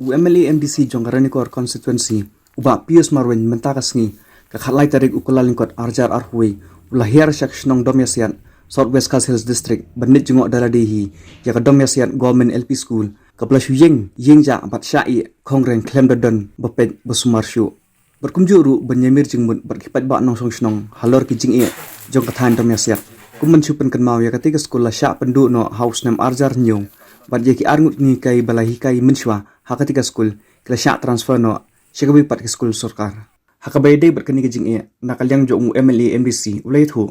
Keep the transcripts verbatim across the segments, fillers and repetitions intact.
U M L A M D C jong ka Ranikor Constituency, u Bah Pius Marwein, mynta ka sngi, ka khatlai tarik u Kyllalyngkot arhajar arphew wei, u la hiar sha ka shnong Domiasiat, South West Khasi Hills District, ban leit jngoh da lade hi ïa ka Domiasiat Government L P School, kaba la shu ïeng ïeng jah bad shah ïeh khongreng khlem da don ba peit ba sumar shuh. Bad kumjuh ruh ban ïamir jingmut bad ki paidbah nongshong shnong halor ki jingeh jong ka thaiñ Domiasiat. Kum ban shu pynkynmaw, ïa katei ka skul la shah pynduh noh ha u snem arhajar hynñiew, bad ïa ki arngut ki nonghikai ba la hikai mynshuwa ha katei ka skul ki la shah transfer noh sha kiwei pat ki skul sorkar. Ha kaba ïadei bad kane ka jingeh, na ka liang jong u M L A M D C u la ïathuh.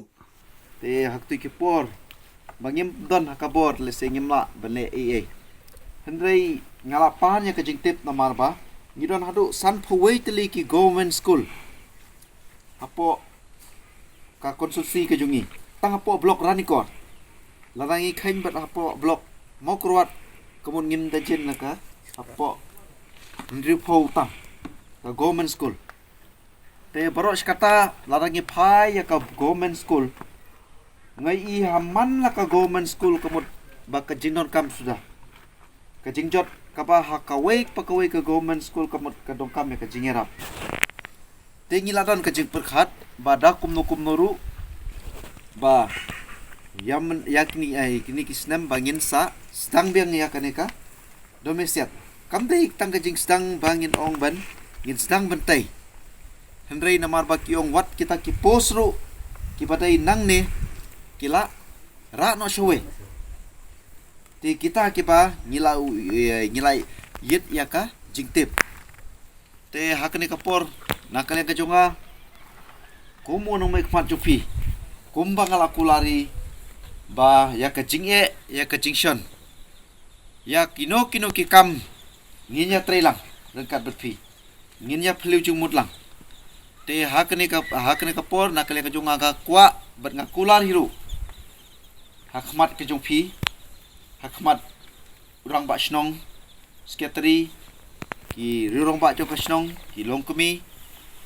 Te ha katei ki por ba ngim don ha ka bor, lehse ngim lah ban leh ei ei. Hynrei nga la pan ïa ka jingtip namar ba ngi don haduh sanphew wei tylli ki government school hapoh ka constituency ka jong ngi. Tang hapoh block Ranikor. Lada ngi kheiñ bad hapoh block Mawkyrwat, ka mut ngim da jin la ka hapoh hynriewphew tang ka government school. Te baroh shi katta, lada ngi phai ïa ka government school, nga i ha man la ka government school ka mut ba ka jingdonkam suda. Ka jingjot kaba ha kawei pa kawei ka government school ka mut ka donkam ïa ka jingïarap. Te ngi la don ka jingpyrkhat ba da kumno kumno ruh ba ïa men, ïa kine, eh, kine ki snem ba ngin sa sdang biang ïa kane ka Domiasiat. Kam dei tang ka jingsdang ba ngin ong ban, ngin sdang ban tei. Hynrei namar ba ki ong wat kita ki post ruh kiba dei nangne ki la rah noh shawei. Te kita kiba ngi la u-, eh, ngi la ïit ïa ka jingtip. Te ha kane ka por, na ka liang ka jong nga, kum u nongmihkhmat jong phi, kumba nga la kular hi, ba ïa ka jingeh, ïa ka jingshon, ïa kino kino ki kam ngin ïa trei lang ryngkat bad phi, ngin ïa phylliew jingmut lang. Te ha kane ka, ha kane ka por, na ka liang ka jong nga, nga kwah bad nga kular hi ruh ha khmat ka jong phi, ha khmat u rangbah shnong, secretary, ki riew rangbah jong ka shnong, ki longkmie,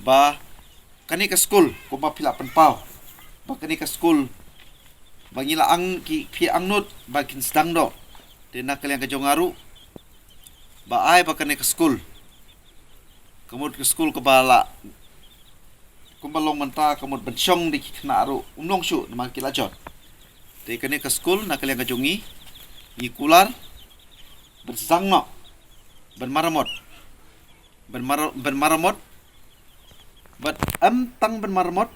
ba kane ka skul, kumba phi la pynpaw, ba kane ka skul, ba ngi la ang, ki, phi angnud ba kin sdang noh. Te na ka liang ka jong nga ruh, ba ai ba kane ka skul, ka mut ka skul kaba la, kumba long mynta, ka mut ban shong da ki khynnah ruh um long shuh namar ki la jot. Te kane ka skul, na ka liang ka jong ngi, ngi kular ban sdang noh, ban maramot, ban mara-, ban maramot, bad em tang ban maramot,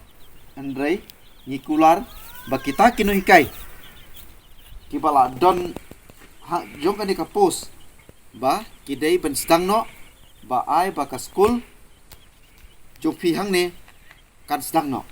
hynrei ngi kular ba kita ki nonghikai kiba la don ha jong kane ka post, ba ki dei ban sdang noh, ba ai ba ka skul jong phi hangne kan sdang noh.